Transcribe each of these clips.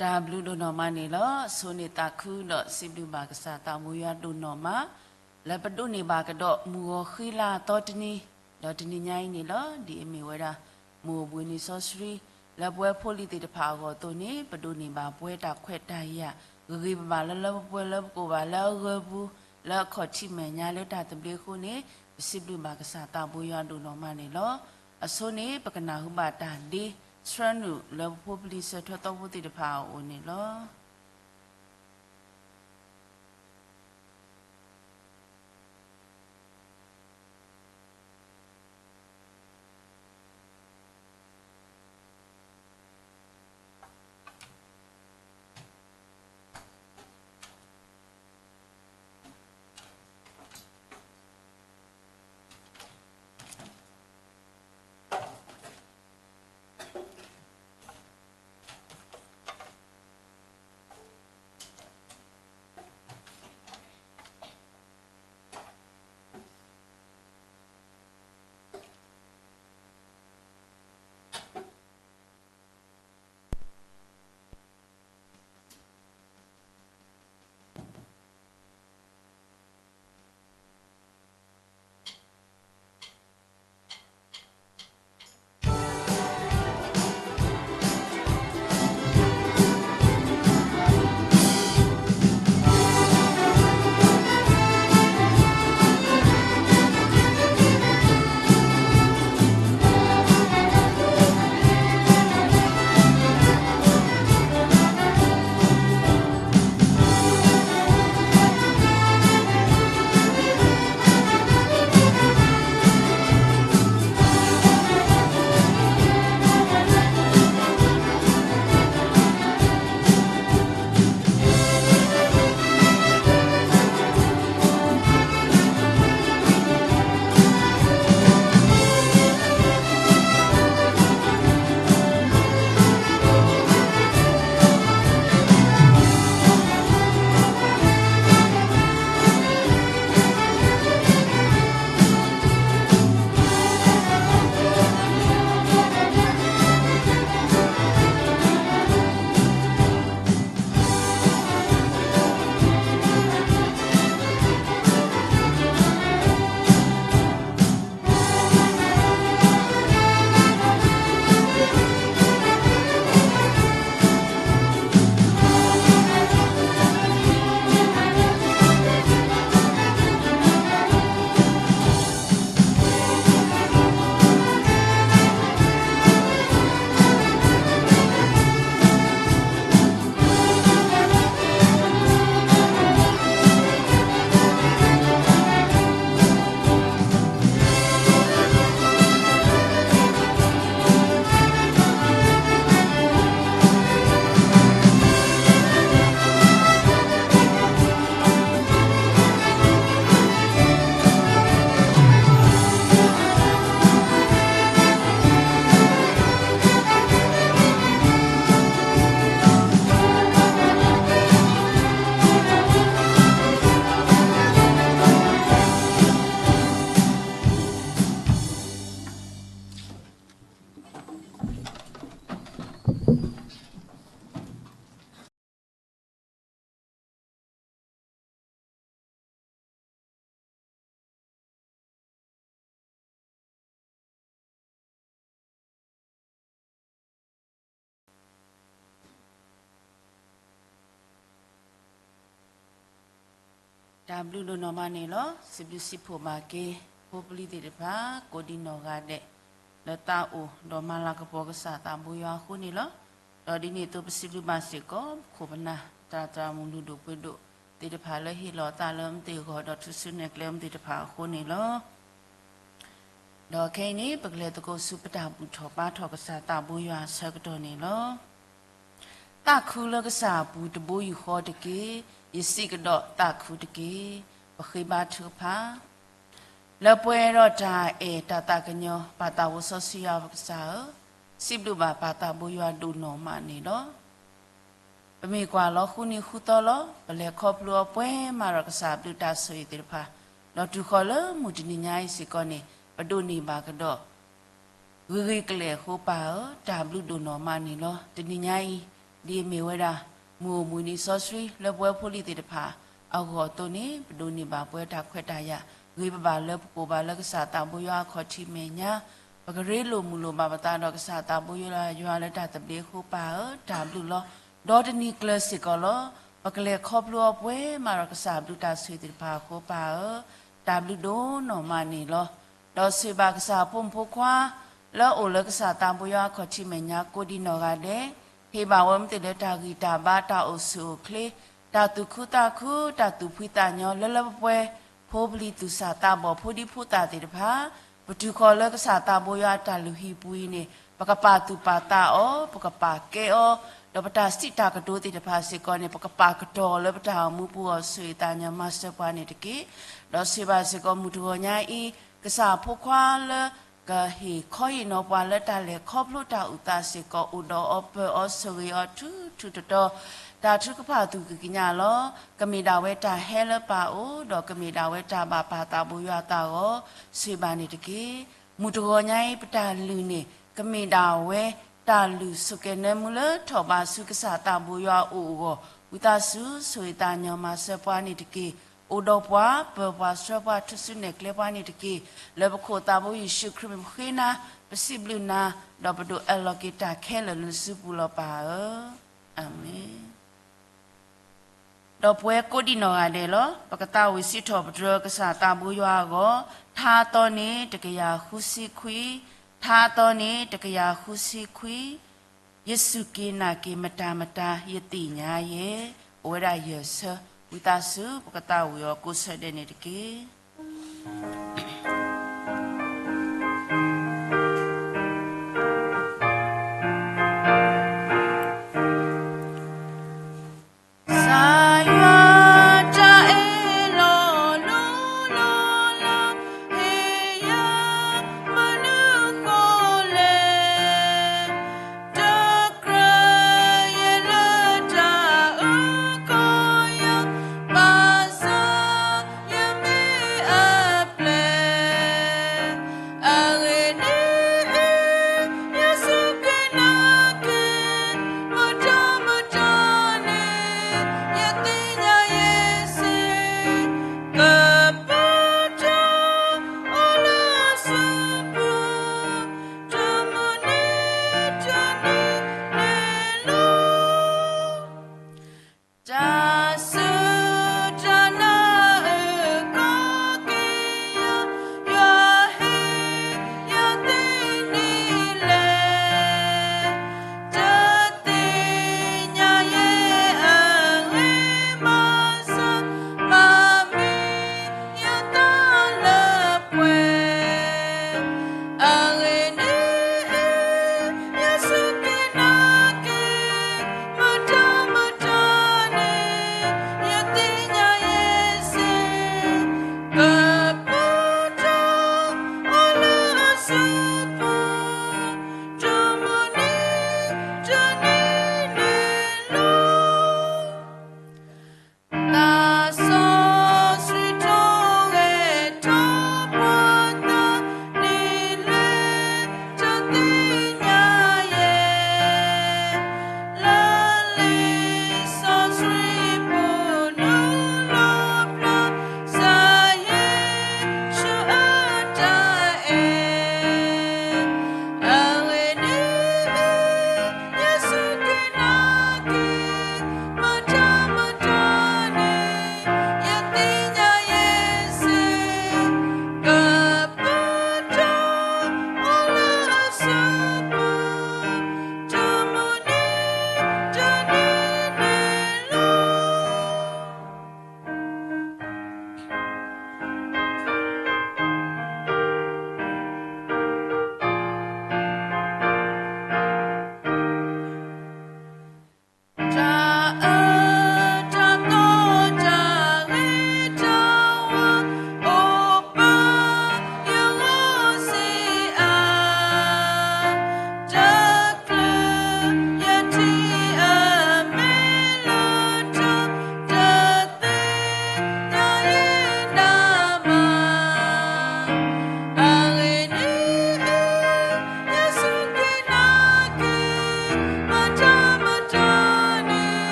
တၢ်ဘျုးဒိၣ်နီၢ်မးန့ၣ်လီၤ. အဆိန့ၣ်သးခုဒီးစံးဘျုးဘၣ်ကစၢ်သးဘိယွၤဒိၣ်နီၢ်မး လၢပဒိးန့ၢ်ဘၣ်ကဒီးမုၢ်ဂီၤဃ့လါအသီတနံၤ, ဒီးတနံၤညါအံၤန့ၣ်လီၤ. ဒ်အမ့ၢ်ဝဲဒၣ် မုၢ်အိၣ်ဘှံးနံၤစီဆှံ လၢပဝဲဖိလံၤသ့ၣ်တဖၣ်အဂီၢ်အသိးန့ၣ် ပဒိးန့ၢ်ဘၣ်ပဝဲတၢ်ခွဲးတၢ်ယာ် ဂ့ၤဂ့ၤဘၣ်ဘၣ်လၢလၢပှဲၤပှဲၤလၢပကိၣ်ဘၣ်လၢအဂၢၤပူၤ လၢအခီၣ်ထံးမဲာ်ညါလၢတၢ်သဘျ့အဃိန့ၣ် ပစံးဘျုးဘၣ်ကစၢ်သးဘိယွၤဒိၣ်နီၢ်မးန့ၣ်လီၤ. အဆိန့ၣ် ပကနၢ်ဟူဘၣ်တၢ်ဒ့ဆှၢနုာ်လၢပဖိပလံၤစၢၤထွဲသီဖိသ့ၣ်တဖၣ်အအိၣ်န့ၣ်လီၤ.တၢ်ဘျုးဒိၣ်နီၢ်မးန့ၣ်လီၤ. စံးဘျုးစံးဖှိၣ်ဘၣ်က့ၤ ဖိပလံၤသ့ၣ်တဖၣ် ကိးဒံနီၢ်ဂၤဒဲး လၢသးအိၣ်ဒီးမၤလၤကပီၤကစၢ်သးဘိယွၤအဃိန့ၣ်လီၤ. ဒီးဒ်န့ၣ်အသိးပစံးဘျုးဘၣ်စ့ၢ်ကီး ပခိၣ်ပနၢ် သရၣ်သရၣ်မုၣ်လုၢ်ဒိၣ်ပှ့ၤဒိၣ်သ့ၣ်တဖၣ် လၢဟ့ၣ်လီၤအသးလၢမ့ၢ်သ့ၣ်ဂီၤဒီးထုးစုနဲၣ်ကျဲမ့ၢ်သ့ၣ်တဖၣ်အဃိန့ၣ်လီၤ. ဒီးခဲအံၤန့ၣ် ပကလဲၤသကိးဆူပတၢ်ဘူၣ်ထီၣ်ဘါထီၣ်ကစၢ်သးဘိယွၤအဆၢကတီၢ်န့ၣ်လီၤ. သးခုလၢကစၢ်အပူၤတဘိယူၢ်ဃီတက့ၢ်, ယစံးကဒီးသးခုတက့ၢ်, ပဃ့ဘါထုကဖၣ်. လၢပှဲၤဒီးတၢ်အဲၣ်တၢ်သးကညီၤ ပၢ်သးဘိစီဆှံယွၤပကစၢ်ဧၢ, စံးဘျုးဘၣ်ပၢ်သးဘိယွၤဒိၣ်နီၢ်မးန့ၣ်လီၤ. ပမ့ၢ်ကွၢ်လီၤဃုနံၤဃုသီလီၤ. ပလဲၤခီဖျိအီၤပှဲၤမးဒီးကစၢ်အဘျုးတၢ်ဆိၣ်ဂ့ၤသ့ၣ်တဖၣ်, ဒီးတုၤဃီၤလၢမုၢ်တနံၤညါအံၤစ့ၢ်ကီးန့ၣ် ပဒိးန့ၢ်ဘၣ်ကဒီး ဂ့ၤဂ့ၤကလဲာ်အဃိ ပၢ်ဧၢ, တၢ်ဘျုးဒိၣ်နီၢ်မးန့ၣ်လီၤ. တနံၤညါအံၤ ဒ်အမ့ၢ်ဝဲဒၣ် မုၢ်အိၣ်မုၢ်နံၤစီဆှံ လၢပဝဲဖိလံၤသ့ၣ်တဖၣ်အဂီၢ်အသိးန့ၣ် ပဒိးန့ၢ်ဘၣ်ပဝဲတၢ်ခွဲးတၢ်ယာ် ဂ့ၤပဘၣ်လၢပကိာ်ဘၣ်လၢကစၢ်သးဘိယွၤအခီၣ်ထံးမဲာ်ညါ, ပကရ့လိာ်မုာ်လိာ်ဘၣ်ပသးဒီးကစၢ်သးဘိယွၤလၢတၢ်သဘျ့အဃိပၢ်ဧၢ, တၢ်ဘျုးလီၤ. ဒီးတနံၤကျၢၤစ့ၢ်ကီးလီၤ. ပကလဲၤခီဖျိအီၤပှဲၤမးဒီးကစၢ်ဘျုးတၢ်ဆိၣ်ဂ့ၤသ့ၣ်တဖၣ်အဃိပၢ်ဧၢ, တၢ်ဘျုးဒိၣ်နီၢ်မးန့ၣ်လီၤ. ဒီးဆိၣ်ဂ့ၤဘၣ်ကစၢ်အဖိမုၣ်ဖိခွါ လၢအအိၣ်လၢကစၢ်သးဘိယွၤအခီၣ်ထံးမဲာ်ညါကိးဒံနီၢ်ဂၤဒဲး, ဟ့ၣ်ဘၣ်ဝဲမ့ၢ်သ့ၣ်လၢတၢ်ဂံၢ်တၢ်ဘါ တၢ်အိၣ်ဆူၣ်အိၣ်ချ့, တၢ်သူၣ်ခုသးခု, တၢ်သူၣ်ဖှံသးညီ လၢလၢပှဲၤပှဲၤ, ဖိပလံၤသူၣ်စၢ်သးဘီၣ် ဖိဒံဖိသၣ်သ့ၣ်တဖၣ် ပတုၤဃီၤလၢကစၢ်သးဘိယွၤအတၢ်လုၢ်ဟံၣ်ပူၤအံၤန့ၣ် ပကပာ်သူၣ်ပာ်သးအီၤ, ပကပာ်ကဲအီၤ, ဒီးပတၢ်စံးတၢ်ကတိၤသ့ၣ်တဖၣ်စ့ၢ်ကီးန့ၣ် ပကပာ်ကတီၤလၢပတၢ်အိၣ်မူပူၤအဂီၢ် ဆိၣ်ဂ့ၤသးညီမၤစၢၤပှၤန့ၣ်တက့ၢ်. ဒီးဆိၣ်ဂ့ၤဘၣ်စ့ၢ်ကီးမုၢ်တဂီၤညါအံၤ ကစၢ်အဖိခွါလၢ ကဟ့ၣ်ခီဟ့ၣ်နီၤပှၤလၢတၢ်လဲၤခီဖျိတၢ်အုၣ်သးစ့ၢ်ကီး အိၣ်ဒီးအီၤပၢၤအီၤ ဆိၣ်ဂ့ၤအီၤထူထူတီတီ, တၢ်ထုကဖၣ်သူၣ်ကံၢ်ကညးလီၤ. ကမ့ၢ်ဒၣ်ဝဲတၢ်ဟဲလၢပၢ်အအိၣ် ဒီးကမ့ၢ်ဒၣ်ဝဲတၢ်ဘၣ်ပၢ်သးဘိယွၤအသးအဂီၢ် ဆိၣ်ဂ့ၤဘၣ်န့ၣ်တက့ၢ်. မုၢ်တဂီၤညါအံၤ ပတၢ်လုၢ်န့ၣ် ကမ့ၢ်ဒၣ်ဝဲ တၢ်လုၢ်ဆိၣ်ကဲၤနၢမူလၢထီၣ်ဘးဆူကစၢ်သးဘိယွၤအအိၣ်အဂီၢ်, ဝံသးစူၤ ဆိၣ်ဂ့ၤသးညီမၤစၢၤပှၤန့ၣ်တက့ၢ်. အိၣ်ဒီးပှၤ ပၢၤပှၤဆှၢပှၤ ထုးစုနဲၣ်ကျဲပှၤန့ၣ်တက့ၢ်. လၢပခိၣ်သးဘိယ့ၣ်ၡူးခရံာ်မ့ၢ်ပဃ့နၤ, ပစံးဘျုးနၤ, ဒီးပဒိးအၢၣ်လီၤက့ၤတၢ်ခဲလၢာ်လၢနစုပူၤလီၤပၢ်ဧၢ. အၤမ့ၣ်. ဒီးပဝဲကိးဒံနီၢ်ဂၤဒဲးလီၤ. ပကသးဝံၣ်စံးထီၣ်ပတြၢၤကစၢ်သးဘိယွၤအဂီၢ်, ထါသီန့ၣ်တကယၤဃုဆံခွံ, ထါသီန့ၣ်တကယၤဃုဆံခွံ, ယစူၢ်က့ၤနာ်က့ၤမတၤမတၤ ယသ့ၣ်ညါယဲ, အိၣ်ဝဲဒၣ်ယဲၢ်ဆၢ, ဝံသးစူၤ ပကသးဝံၣ်အီၤကိးဆၢဒဲးန့ၣ်တက့ၢ်.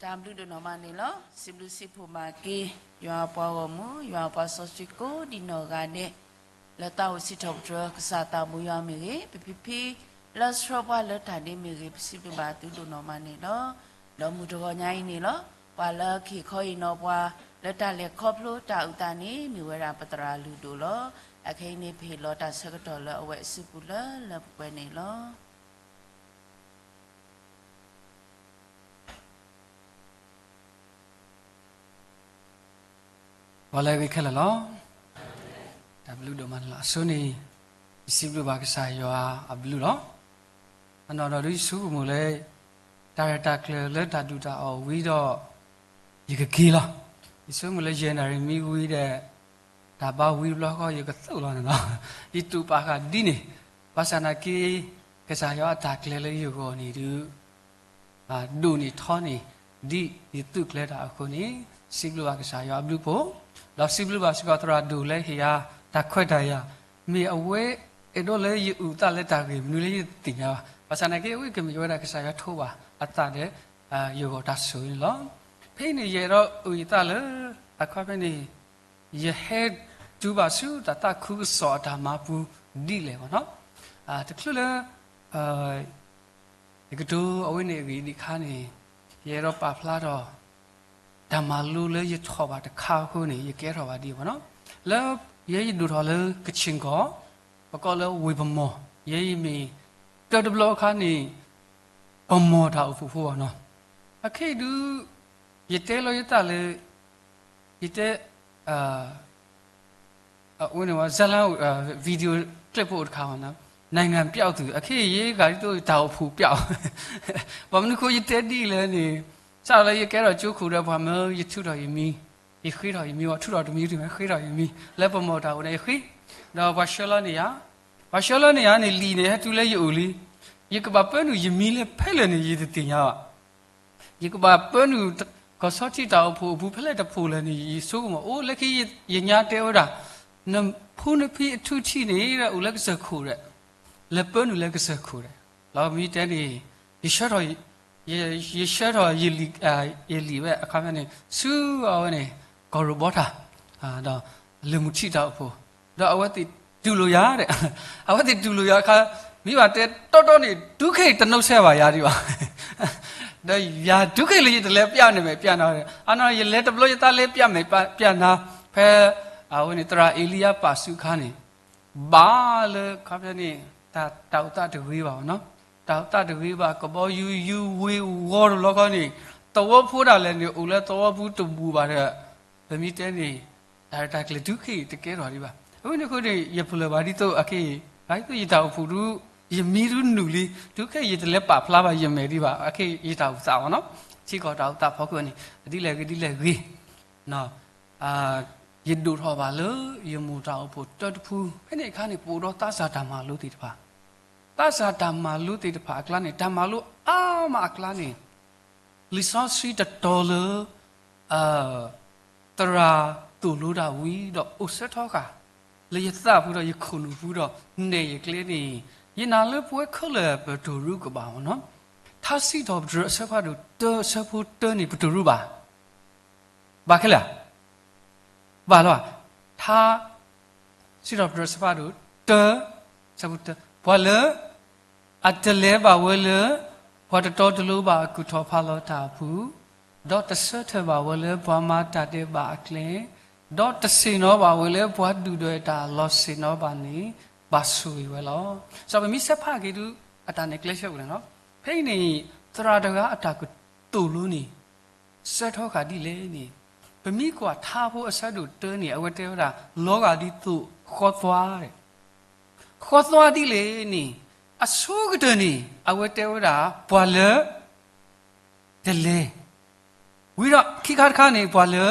တၢ်ဘျုးဒိၣ်နီၢ်မးန့ၣ်လီၤ. စံးဘျုးစံးဖှိၣ်မၤက့ၤ ယွၤအပှၤဂီၢ်မုၢ် ယွၤအပှၤစီဆှံကိးဒံးနီၢ်ဂၤဒဲး လၢတၢ်အိၣ်စံးထီၣ်ပတြၢၤ ကစၢ်သးဘိယွၤမ့ၢ်ဂ့ၤ, ပဖံဖံ လၢဆှၢပှၤလၢတၢ်ဒ့မ့ၢ်ဂ့ၤ, ပစံးဘျုးဘၣ်သုဒိၣ်နီၢ်မးန့ၣ်လီၤ. ဒီးမုၢ်တဂီၤညါအံၤန့ၣ်လီၤ, ပှၤလၢကဟ့ၣ်ခီဟ့ၣ်နီၤပှၤ လၢတၢ်လဲၤခီဖျိတၢ်အုၣ်သးန့ၣ် မ့ၢ်ဝဲဒၣ်ပသရၣ်လုၢ်ဒိၣ်လီၤ. အခဲအံၤန့ၣ် ပဟ့ၣ်လီၤတၢ်ဆၢကတီၢ်လၢအဝဲအစုပူၤလၢလၢပှဲၤပှဲၤန့ၣ်လီၤ. ပှၤလၢအဂ့ၤခဲလၢာ်လီၤ. တၢ်ဘျုးဒိၣ်မးန့ၣ်လီၤ. အဆိန့ၣ် ယစံးဘျုးဘၣ်ကစၢ်ယွၤအဘျုးလီၤ. အနီၢ်နီၢ်ဒီးယဆိကမိၣ်လၢ တၢ်ရဲၣ်တၢ်ကျဲၤလၢတၢ်ဒုၣ်တၢ်အီၣ်ဝံၤဒီး ယကက့ၤလီၤ. ယဆိကမိၣ်လၢယဲၢ်နၣ်ရံၣ်မံဝံၤဒီး တၢ်ဘါဝံၤတဘျီဃီ ယကသုးလီၤန့ၣ်လီၤ. ယတူၢ်ပာ်ဃာ်ဒ်န့ၣ်, ဘၣ်ဆၣ်နာ်က့ ကစၢ်ယွၤအတၢ်ကျဲၤလၢယဂီၢ်န့ၣ်ဒုး ဒိၣ်န့ၢ်ထီန့ၢ် ဒ်ယသုးကျဲၤတၢ်အဃိန့ၣ် စံးဘျုးဘၣ်ကစၢ်ယွၤအဘျုးအဖှိၣ်, ဒီးစံးဘျုးဘၣ်စ့ၢ်ကီးသရၣ်ဒိၣ်လၢဟ့ၣ်ယၤတၢ်ခွဲးတၢ်ယာ်, မ့ၢ်အဝဲအဲၣ်ဒိးလၢယအုၣ်သးလၢတၢ်ဂ့ၢ်မနုၤလၢယတသ့ၣ်ညါဘၣ်. ဘၣ်ဆၣ်နာ်က့ အဝဲကမ့ၢ်ဝဲဒၣ်ကစၢ်ယွၤထိးဘၣ်အသးဒီး ယဂီၢ်တၢ်ဆိၣ်ဂ့ၤန့ၣ်လီၤ. ဖဲအံၤန့ၣ် ယအဲၣ်ဒိးအုၣ်ယသးလၢ အခီပညီန့ၣ် ယဟဲတုၤဘၣ်ဆူတၢ်သးခုကစီၣ်အတၢ်မၤပူၤဒ်လဲၣ်ဘၣ်နီၤ. တချုးလၢ ယကတိၤအဝဲန့ၣ်အဂ့ၢ်ဒံးအခါန့ၣ် ယအဲၣ်ဒိးပာ်ဖျါထီၣ် တၢ်မၤလိလၢယထီၣ်ဘၣ်တခါအဃိန့ၣ် ယကဲထီၣ်ဘၣ်ဒ်အံၤဘၣ်နီၤ. လၢယဲယဒိၣ်ထီၣ်လၢကဆ့ၣ်ကီၢ်, ပကိးလၢဝ့ၢ်ပမီၢ်, ယဲယမ့ၢ်တၢတဘျီအခါန့ၣ် ပမီၢ်တၢ်အိၣ်ဖှိၣ်ဖိဘၣ်နီၤ. အခဲအံၤဒုး ယတဲလီၤယသးလၢ ယတဲ အဝဲန့ၣ်ဝဲ ဇာတ်လမ်း video clip ဖိတခါဘၣ်နီၤ, နိုင်ငံပျောက်သူ, အခဲအံၤယဲဂၤဒ်သိးတၢ်အိၣ်ဖှိၣ်ပျောက်, ဘၣ်မနုၤအဃိယတဲဒ်လဲၣ်န့ၣ် စးထီၣ်လၢယကဲထီၣ်ကၠိခိၣ်ဒီးပှၤမၢယထုးထီၣ်ယမံၤ, ယဃ့ထီၣ်ယမံၤ, ပှၤထုးထီၣ်တမံၤတမံၤ ဃ့ထီၣ်ယမံၤ, လၢပမီၢ်တၢ်အိၣ်န့ၣ်ယဃ့, ဒီးပှၤဆှၢလီၤန့ၢ်ယၤ, ပှၤဆှၢလီၤန့ၢ်ယၤန့ၣ် လံာ်န့ၣ်ဟဲတုၤလၢယအိၣ်လံ, ယကဘၣ်ပၢနုာ်ယမံၤလၢဖဲလဲၣ်န့ၣ် ယတသ့ၣ်ညါဘၣ်. ယကဘၣ်ပၢနုာ် ကီၢ်ဆီထံးတၢ်အိၣ်ဖှိၣ်အပူၤဖဲလဲၣ်တဖှိၣ်လဲၣ်န့ၣ် ယဆိကမိၣ်အိၣ်လၢခံ ယညါတဲဝဲဒၣ်, နဖူနဖံအထူထံးန့ၣ် အိၣ်လၢကစၢၢ်ခိၣ်ဒီး လဲၤပၢနုာ်လၢကစၢၢ်ခိၣ်ဒီး လီၤမံတဲန့ၣ် ယဆှၢထီၣ် ယဆှၢထီၣ် ယလံာ်ဝဲအခါဖဲန့ၣ် ဆူအဝဲန့ၣ် ကီၢ်ရိၣ်ဘီထၣ် ဒီးလၢၢ်မုၢ်ထံးတၢ်အိၣ်ဖှိၣ်, ဒီးအဝဲသ့ၣ်တူၢ်လိာ်ယၤဒီး အဝဲသ့ၣ်တူၢ်လိာ်ယၤအခါ မ့ၢ်ဘၣ်တဲတီတီန့ၣ် တုၤခဲအံၤတနီၣ်ဆဲးဘၣ်ယၤဒံးဘၣ် ဒီးယၤတုၤခဲအံၤလၢယတလဲၤပျၢ်န့ၢ်မဲာ်ပျၢ်နါ, အနီၢ်ယလဲၤတဘျီယသးလဲၤပျၢ်မဲာ်ပျၢ်နါ, ဖဲ အဝဲန့ၣ် သရၣ်အ့လံယၤပာ်စုအခါန့ၣ် ဘၣ်လၢခီဖျိန့ၣ် တၢ် တၢ်အိၣ်သးတဂ့ၤဘၣ်နီၤ, တၢ်အိၣ်သးတဂ့ၤဘၣ် ကဘီယူၤယူၤဝ့ၤဝီၤတဘျီဃီန့ၣ် သဝီဖိဒၣ်လဲာ်န့ၣ် အိၣ်လၢသဝီပူၤတဘူၣ်ဘၣ်ဒီး ပမ့ၢ်တဲန့ၣ် တၢ်ရဲၣ်တၢ်ကျဲၤတုၤခဲအံၤတကဲထီၣ်ဒံးဘၣ်. အဝဲန့ၣ်အဃိန့ၣ် ယပလၢၢ်ဘၣ်ဒ်သိးအခဲအံၤ ဒ်သိးယတၢ်အိၣ်ဖှိၣ်ဒုး ယမံၤဒုးနုာ်လံ တုၤခဲအံၤယတလဲၤပာ်ဖျါဘၣ်ယမဲာ်ဒံးဘၣ် အခဲအံၤယတၢ်အိၣ်သးဘၣ်နီၤ, ထံကီၢ်တၢ်အိၣ်သးဖီခိၣ်န့ၣ် ဒ်လဲၣ်ဂ့ၤဒ်လဲၣ်ဂ့ၤ ယဒိၣ်ထီၣ်ဘၣ်လၢယမိၢ်တၢ်အိၣ်ဖှိၣ်တၢတဖု, ဖဲန့ၣ်အခါန့ၣ် ပအိၣ်ဒီးသးစၢ်တၢ်မၤလိသ့ၣ်တဖၣ်, သးစၢ်တၢ်မၤလိသ့ၣ်တဖၣ်အကျါန့ၣ် တၢ်မၤလိအါမးအကျါန့ၣ် လံာ်စီဆှံတတီၤလၢ သရၣ်သိၣ်လိတၢ်ဝံၤဒီးအိၣ်ဆၢထီဃာ် လၢယသးပူၤဒီးယခိၣ်နူာ်ပူၤဒီးနဲၣ်ယကျဲန့ၣ် ယနာ်လၢပဝဲခဲလၢာ်ပတိၢ်ရူကဘၣ်မ့ၢ်နီၤ, ထါစံးထီၣ်ပတြၢၤအဆၢဖးဒိၣ်တၢ အဆၢဖိတၢန့ၣ် ပတိၢ်ရူဘၣ် ဘၣ်ခဲလၢာ်, ဘၣ်လီၤ, ထါ စံးထီၣ်ပတြၢၤအဆၢဖးဒိၣ်တၢ, အဆၢဖိတၢ, ပှၤလၢ အတလဲၤဘၣ်ဝဲလၢ ပှၤတတီတလိၤဘၣ်အကူၣ်ထီၣ်ဖးလီၤတၢ်အပူၤ, ဒီးတဆၢထၢၣ်ဘၣ်ဝဲလၢပှၤမၤတၢ်ဒဲးဘးအကျဲ, ဒီးတဆ့ၣ်နီၤဘၣ်ဝဲလၢပှၤဒုၣ်ဒွဲၣ်တၢ်အလီၢ်ဆ့ၣ်နီၤဘၣ်န့ၣ် ဘၣ်ဆိၣ်ဂ့ၤဝဲလီၤ. စီၤပမ့ၢ်ဆဲးဖးက့ၤဒုး အတၢ်နဲၣ်ကျဲဆၢပူၤန့ၣ်လီၤ. ဖဲအံၤန့ၣ် သရၣ်တဂၤအတၢ်ကတိၤလိန့ၣ် ဆၢထီဃာ်ဒ်လဲၣ်န့ၣ်, ပမ့ၢ်ကွၢ်ထါဖိအဆၢဒိၣ်တၢန့ၣ် အဝဲတဲဝဲဒၣ် လီၤဂာ်ဒ်သိးဃီသွါ, ဃီသွါဒ်လဲၣ်န့ၣ်, အဆိကတၢၢ်န့ၣ် အဝဲတဲဝဲဒၣ် ပှၤလၢ တလဲၤ, ဝံၤဒီးခံခါတခါန့ၣ် ပှၤလၢ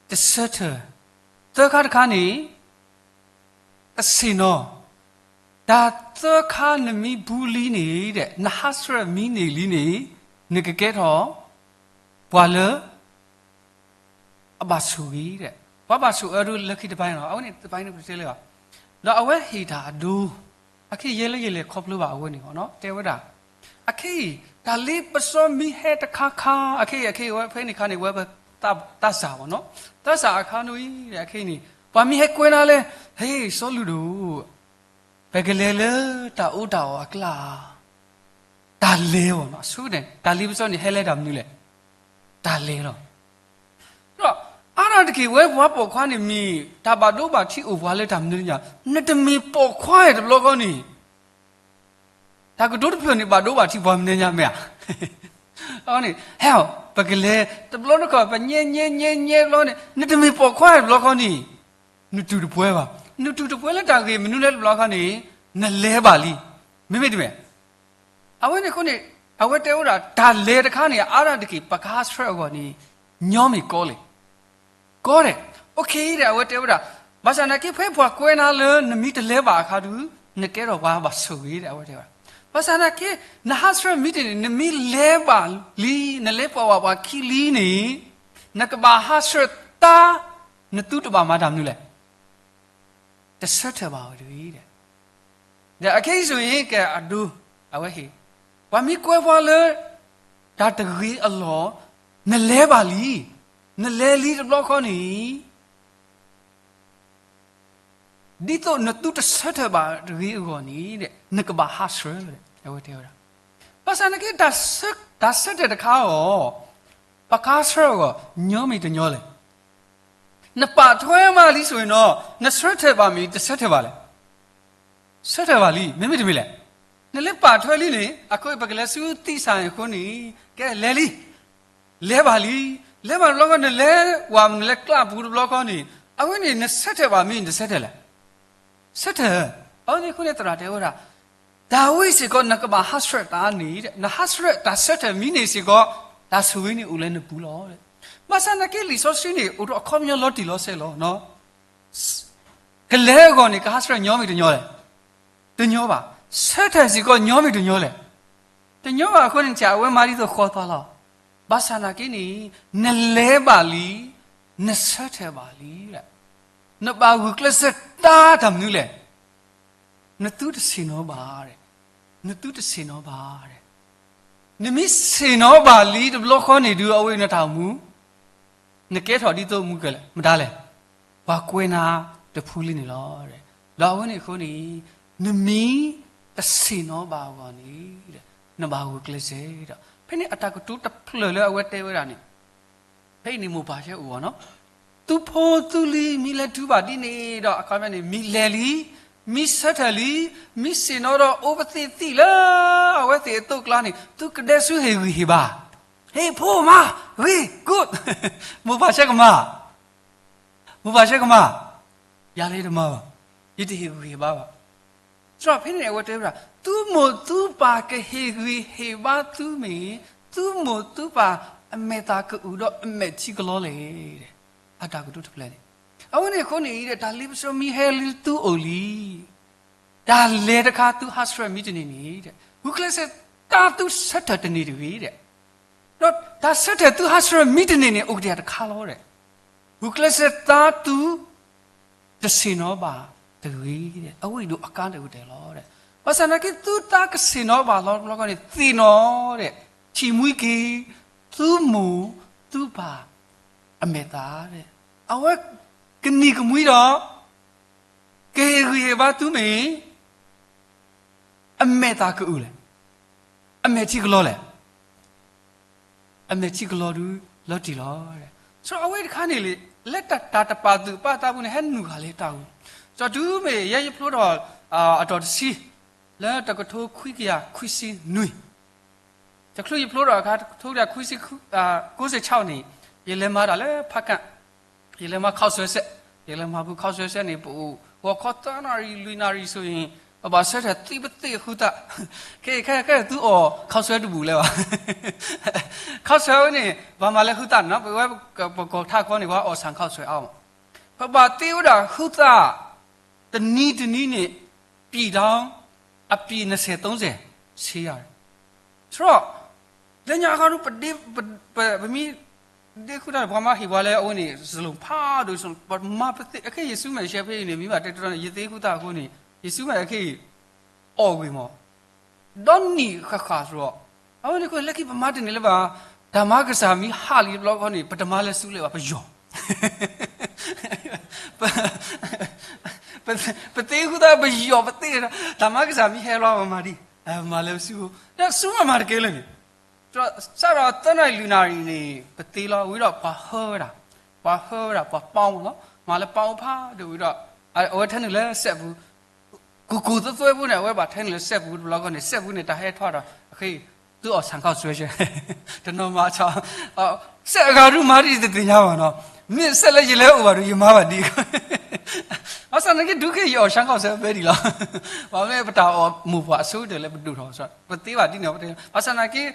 တဆၢထၢၣ်, သၢခါတခါန့ၣ် တဆ့ၣ်နီၤ, တၢ်သၢခါနမ့ၢ်ဘူးလံန့ၣ်ဒီး နဟးဆှဲးမံန့ၢ်လံန့ၣ် နကကဲထီၣ် ပှၤလၢ အဘၣ်ဆိၣ်ဂ့ၤဒီး ပှၤဘၣ်ဆိၣ်အၢဒိလၢခံတပၤန့ၣ်လီၤ. အဝဲန့ၣ်တပၤန့ၣ်ပတဲလၢၤဘၣ်. ဒီးအဝဲဟ့ၣ်တၢ်အဒိ, အခဲအံၤယဲလၢယလဲၤခီဖျိဘၣ်အဝဲန့ၣ် တဲဝဲဒၣ်, အခဲအံၤ တၢ်လ့ပစီမံဟဲတခါခါ အခဲအံၤ အခဲအံၤဝဲဖဲန့ၣ်ခါန့ၣ် ဝဲပသးစၢ်ဘၣ်နီၤ, သးစၢ်အခါန့ၣ်အံၤ အခဲအံၤန့ၣ် ပှၤမံဟဲကွဲနၤလၢ ဟ့ၣ် စီၤလူၢ်ဒိၣ် ပကလဲၤလၢတၢ်အူတၢ်အီၣ်အကျါ တၢ်လဲၤဘၣ်နီၤ, အဆိကတၢၢ်န့ၣ် တၢ်လ့ပစီန့ၣ် ဟဲလၢတၢ်မနုၤလဲၣ်, တၢ်လဲၤလီၤ. ဒီးအါဒၣ်တက့ၢ် ဝဲပှၤပိာ်ခွါန့ၣ်မ့ၢ် တၢ်ဘၣ်ဒိဘၣ်ထံးအိၣ်ပှၤလၢတၢ်မနုၤညါ, နတမ့ၢ်ပိာ်ခွါတဘျီဃီန့ၣ် တၢ်ကတိၤတဖျၢၣ်န့ၣ် ဘၣ်ဒိဘၣ်ထံးပှၤမနုၤညါမ့ၢ်ဧါ. အန့ၣ် ဟဲ ပကလဲၤတဘျီတခီၣ် ပညဲညဲညဲညဲတဘျီန့ၣ် နတမ့ၢ်ပိာ်ခွါတဘျီဃီန့ၣ် နတူၢ်တပှဲၤဘၣ်. နတူၢ်တပှဲၤလၢတၢ်ဂ့ၢ်မနုၤလဲၣ်တဘျီဃီန့ၣ် နလဲၤဘၣ်လံ. မ့မ့ၢ်တမ့ၢ် အဝဲန့ၣ်အဃိန့ၣ် အဝဲတဲဝဲဒၣ် တၢ်လဲၤတခါန့ၣ် အါဒၣ်တက့ၢ် ပကဟးဆှၢအဂီၢ်န့ၣ် ညီမ့ၢ်ကီလဲၣ်, ကီဒဲး, အိၣ်ခ့ဒီး အဝဲတဲဝဲဒၣ် ဘၣ်ဆၣ်သနာ်က့ ဖဲပှၤကွဲနၤလၢနမံတလဲၤဘၣ်အခါဒုး နကဲထီၣ်ပှၤဘၣ်ဆိၣ်ဂ့ၤဒီး အဝဲတဲဝဲဒၣ် ဘၣ်ဆၣ်သနာ်က့ နဟးဆှၢမံတန့ၣ် နမံလဲၤဘၣ်လံ နလဲၤပှၤဝးပှၤခံလံန့ၣ် နကဘၣ်ဟးဆှၢတၢ် နသုတဘၣ်မၤတၢ်မနုၤလဲၣ် တဆၢထၢၣ်ဘၣ်ဝဲတဂ့ၤဒီး ဒီးအခဲအံၤဆိၣ်အံၤ ကဲအဒိ အဝဲဟ့ၣ် ပှၤမံကွဲပှၤလၢ တၢ်တဂ့ၤအလီၢ် နလဲၤဘၣ်လံ, နလဲၤလံတဘျီဃီန့ၣ် ဒ်သိးနသုတဆၢထၢၣ်ဘၣ်တဂ့ၤအဂီၢ်န့ၣ် နကဘၣ်ဟးဆှၢ အဝဲတဲဝဲဒၣ်. ဘၣ်ဆၣ်သနာ်က့ တၢ်ဆၢထၢၣ်တခါအီၤ ပကဟးဆှၢအဂီၢ် ညီမ့ၢ်တညီလဲၣ်. နပာ်ထွဲမးလံဆိၣ်အံၤနီၤ နဆၢထၢၣ်ဘၣ်မ့ၢ်တဆၢထၢၣ်ဘၣ်လဲၣ်. ဆၢထၢၣ်ဘၣ်လံ မ့မ့ၢ်တမ့ၢ်လဲၣ်. နလၢပာ်ထွဲလံန့ၣ် အဃိပကလဲၤဆူသံၣ်စၢ်အံၤအဃိန့ၣ် ကဲလဲၤလံ လဲၤဘၣ်လံ, လဲၤဘၣ်တဘျီဃီ နလဲၤဝး နလဲၤကျးပူၤတဘျီဃီန့ၣ် အဝဲန့ၣ် နဆၢထၢၣ်ဘၣ်မ့ၢ်နတဆၢထၢၣ်လဲၣ်. ဆၢထၢၣ်. အဝဲန့ၣ်အဃိန့ၣ် သရၣ်တဲဝဲဒၣ် ဒၤဝံးစ့ၢ်ကီး နကဘၣ်ဟးဆှၢတၢ်န့ၣ် နဟးဆှၢတၢ်ဆၢထၢၣ်မံန့ၣ်စ့ၢ်ကီး တၢ်ဆိၣ်ဂ့ၤန့ၣ်အိၣ်လၢနပူၤလီၤ. ဘၣ်ဆၣ်သနာ်က့ လံာ်စီဆှံန့ၣ် အိၣ်ဒီးအခီပညီလီၤတံၢ်လီၤဆဲးလီၤ. ကလဲၤအဂီၢ်န့ၣ် ကဟးဆှၢညီမ့ၢ်တညီလဲၣ်. တညီဘၣ်. ဆၢထၢၣ်စ့ၢ်ကီးညီမ့ၢ်တညီလဲၣ်. တညီဘၣ်အဃိန့ၣ် အဝဲမၤဒ်သိးဃီသွါလီၤ. ဘၣ်ဆၣ်သနာ်က့န့ၣ် နလဲၤဘၣ်လံ, နဆၢထၢၣ်ဘၣ်လံ. နဘၣ်ဂုာ်ကျဲးစၢးတၢ်တၢ်မနုၤလဲၣ်. နသုတဆ့ၣ်နီၤဘၣ်, နသုတဆ့ၣ်နီၤဘၣ်. နမ့ၢ်ဆ့ၣ်နီၤဘၣ်လံတဘျီဃီန့ၣ်ဒုး အဝဲနတၢ်အိၣ်မူ နကဲထီၣ်ဒ်သိးမနုၤလဲၣ်, မတၤလဲၣ်, ပှၤကွဲနၤတဖုလံန့ၣ်လီၤ. ဒီးအဝဲန့ၣ်အဃိန့ၣ် နမ့ၢ်တဆ့ၣ်နီၤဘၣ်အဂီၢ်န့ၣ် နဘၣ်ဂုာ်ကျဲးစၢးဒီး ဖဲန့ၣ်အတၢ်ကတိၤတဖျၢၣ်လၢအဝဲတဲဝဲဒၣ်န့ၣ် ဖဲအံၤန့ၣ် မိၢ်ပၢ်ဆှၢအိၣ်ဂီၢ်နီၤ, သုဖိသုလံၤ မ့ၢ်လဲၤတုၤဘၣ်ဒ်န့ၣ်ဒီး အခီပညီန့ၣ် မ့ၢ်လဲၤလံ, မ့ၢ်ဆၢထၢၣ်လံ, မ့ၢ်ဆ့ၣ်နီၤဒီးအိၣ်ပသ့ၣ်သံၣ်လၢ အဝဲသ့ၣ်အသိးကျါန့ၣ် သုကဒဲဆူဟ့ၣ်ဂံၢ်ဟ့ၣ်ဘါ, ဟ့ၣ်ဖိမၤဂ့ၤ good, မိၢ်ပၢ်ဆှၢကမၤ မိၢ်ပၢ်ဆှၢကမၤ, ယၤလၢယတမၤဘၣ်, ယတဟ့ၣ်ဂံၢ်ဟ့ၣ်ဘါဘၣ်. သရၣ်ဖဲန့ၣ်အဝဲတဲဝဲဒၣ် သုမိၢ်သုပၢ်ကဟ့ၣ်ဂံၢ်ဟ့ၣ်ဘါသုမ့ၢ် သုမိၢ်သုပၢ်အမဲာ်သၣ်ကအုၣ်ဒီးအမဲာ်ထံကလီလဲၣ်. အတၢ်ကတိၤတဖျၢၣ်န့ၣ် အဝဲန့ၣ်အဃိန့ၣ် တၢ်လ့ပစီမံဟဲလၢသုအိၣ်လံ တၢ်လဲၤတခါသုဟးဆှၢမံတန့ၢ်န့ၣ် ဂုာ်ကျဲးစၢးတၢ်သုဆၢထၢၣ်တန့ၢ်တဂ့ၤဒီး ဒီးတၢ်ဆၢထၢၣ်သုဟးဆှၢမံတန့ၢ်န့ၣ် အိၣ်ကတၢၢ်တခါလီၤဒီး ဂုာ်ကျဲးစၢးတၢ်သုတဆ့ၣ်နီၤဘၣ်တဂ့ၤဒီး အဝဲအံၤဒိၣ်အကါတအိၣ်တဲလီၤဒီး ဘၣ်ဆၣ်သနာ်က့ သုတၢ်ကဆ့ၣ်နီၤဘၣ်လီၤတဘျီဃီန့ၣ် သ့ၣ်နီၣ်ဒီး ထံၣ်မှံက့ၤ သုမိၢ်သုပၢ်အမဲာ်သၣ်ဒီး အဝဲကနံၤကမှံဒီး ကဟ့ၣ်ဂံၢ်ဟ့ၣ်ဘါသုမ့ၢ် အမဲာ်သၣ်ကအုၣ်လဲၣ်, အမဲာ်ထံကလီလဲၣ်, အမဲာ်ထံကလီဒုးလီၤတံၢ်လီၤ. ဆိအဝဲတခါန့ၣ်လံ လၢတၢ်တပာ်သူၣ်ပာ်သးပူၤန့ၣ် ဟဲနုာ်ဃာ်လၢတၢ်ဂီၤ, စီၤတုၤမ့ၢ်ယဲယဖျိထီၣ် အတီၢ်တဆံ လၢတကထိခွံကယၤခွံဆံနွံ တချုးယဖျိထီၣ်အခါ တကထိခွံဆံ ကိးဆံဆၢန့ၣ် ယလဲၤမၤတၢ်လၢဖးကၣ် ယလဲၤမၤခီၣ်ဆွဲစဲး, ယလဲၤမၤဖုခီၣ်ဆွဲစဲးန့ၣ် ပအိၣ်ဂီၤခီသၢနၣ်ရံၣ်လွံၢ်နၣ်ရံၣ်ဆိအံၤ ပဘၣ်ဆၢထၢၣ်သံပသ့ၣ်ဃုသၣ်, ခဲအံၤခဲအံၤသုအီၣ်ခီၣ်ဆွဲတဘူၣ်လၢၤဘၣ်, ခီၣ်ဆွဲဝဲန့ၣ် ပှၤမၤလၢဃုသၣ်န့ၣ်နီၤ ပဝဲပကီၢ်ထးခီန့ၣ် ပှၤအီၣ်ဆၣ်ခီၣ်ဆွဲအါမး, ပဘၣ်သ့ဝဲဒၣ်ဃုသၣ် တနံၤတနံၤန့ၣ် ပြည်ထောင် အပြည်နှစ်ဆယ်သုံးဆယ် ဆ့ယၤ ဆိ လၢညါခီဒုး ပမ့ၢ်ဒ့ဃုတၢ်န့ၣ် ပှၤမၤဟ့ၣ်ပှၤလၢအဝဲန့ၣ် စလိၣ်ဖးဒိၣ် ပမၤပသ့ၣ် အခဲအံၤယစုမဲာ်ရှဲဖဲအံၤန့ၣ် မ့ၢ်ဘၣ်တဲတရီန့ၣ် ယသ့ဃုသၣ်အဃိန့ၣ် ယစုမဲာ်အခဲအံၤ အီၣ်ဂ့ၤမး ဒီနံၣ်ဃၣ်ဃၣ်ဆိ အဝဲန့ၣ်ဃိ လၢခံပမၤတန့ၢ်လၢၤဘၣ်, တၢ်မၤကစၢ်မ့ၢ်ဟးလံတဘျီဃီန့ၣ် ပတမၤလၢၤဆူလဲၣ်ဘၣ် ပယီၤ ပ, ပသ့ဃုသးပယီၤပသ့, တၢ်မၤကစၢ်မ့ၢ်ဟဲလီၤပမၤဒ်, ပမၤလၢၤဆူ, ဒီးဆူမၤမၤတကဲလၢၤန့ၣ်, စးဒီးသၢနၣ်ရံၣ်လွံၢ်နၣ်ရံၣ်န့ၣ် ပသ့လီၤ ဝံၤဒီးပှၤဟၢဝဲဒၣ်, ပှၤဟၢဝဲဒၣ် ပှၤပီမ့ၢ်လီၤ, မၤလၢပီအိၣ်ဖးဒိၣ်ဝံၤဒီး, အဝဲထဲနုာ်လၢစဲးပူၤ ကူကူသိသိဖိန့ၣ် အဝဲဘၣ်ထဲနုာ်လၢစဲးပူၤတဘျီဃီန့ၣ် စဲးပူၤန့ၣ် တၢ်ဟဲထီၣ်ဒီး အဃိ သုအီၣ်ဆၣ်ခီၣ်စွဲဆဲ, တနီၤမၤဆါ, စဲးအဂၤဒုးမၤဒ်တသ့ၣ်ညါဘၣ်နီၤ, မ့ၢ်စဲးလၢယလဲၤအိၣ်ဘၣ်ဒီး ယမၤဘၣ်ဒ်, ဘၣ်ဆၣ်နာ်က့ ဒုးက့ယအီၣ်ဆၣ်ခီၣ်စွဲဖဲဒ်လီၤ, ပမ့ၢ်ပတၢ်အီၣ်မိၢ်ပှၢ်အဆိကတၢၢ်လၢပဒိၣ်ထီၣ်, ပသ့ဘၣ်ဒ်န့ၣ်, ဘၣ်ဆၣ်နာ်က့